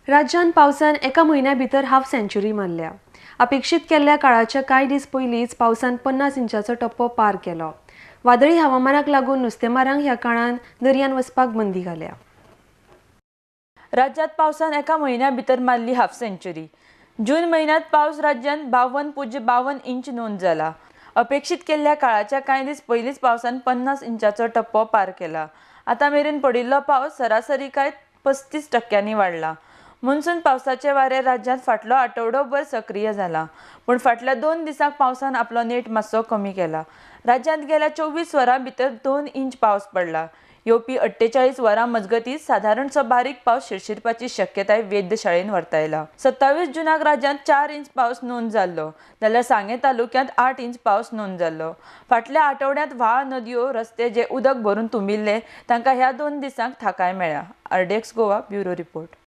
राज्यांत पावसान एका म्हयन्या भितर हाफ सेंच्युरी मारल्या. अपेक्षीत केल्ल्या काळाच्या कांय दीस पयलींच पावसान 50 इंचाचो टप्पो पार केलो. वादळी हवामानाक लागून नुस्तेमारांक ह्या काळान दर्यान वचपाक बंदी घाल्या. राज्यांत पावसान एका म्हयन्या भितर मारली हाफ सेंच्युरी. जून म्हयन्यांत पावस राज्यांत 52.52 इंच नोंद जाला. अपेक्षीत केल्ल्या काळाच्या कांय दीस पयलींच पावसान 50 इंचाचो टप्पो पार केला. आतां मेरेन पडिल्लो पावस सरासरी काय 35% वाडला. मॉन्सून पावसाचे वारे राज्यांत फाटलो आठवडोभर सक्रीय जाला, पूण फाटल्या 2 दिसांक पावसान आपलो नेट मातसो कमी केला. राज्यांत गेल्या 24 वरां भितर 2 इंच पावस पडला. येवपी 48 वरां मजगतीं सादारणसो बारीक पावस शिरशिरपाची शक्यताय वेधशाळेन वर्तायला. 27 जुनाक राज्यांत 4 इंच पावस नोंद जाल्लो, जाल्यार सांगें तालुक्यांत 8 इंच पावस नोंद जाल्लो. फाटल्या आठवड्यांत व्हाळ, नदयो, रस्ते जे उदक भरून तुंबिल्ले तांकां ह्या 2 दिसांक थाकाय मेळ्ळ्या. RDX Goa bureau report.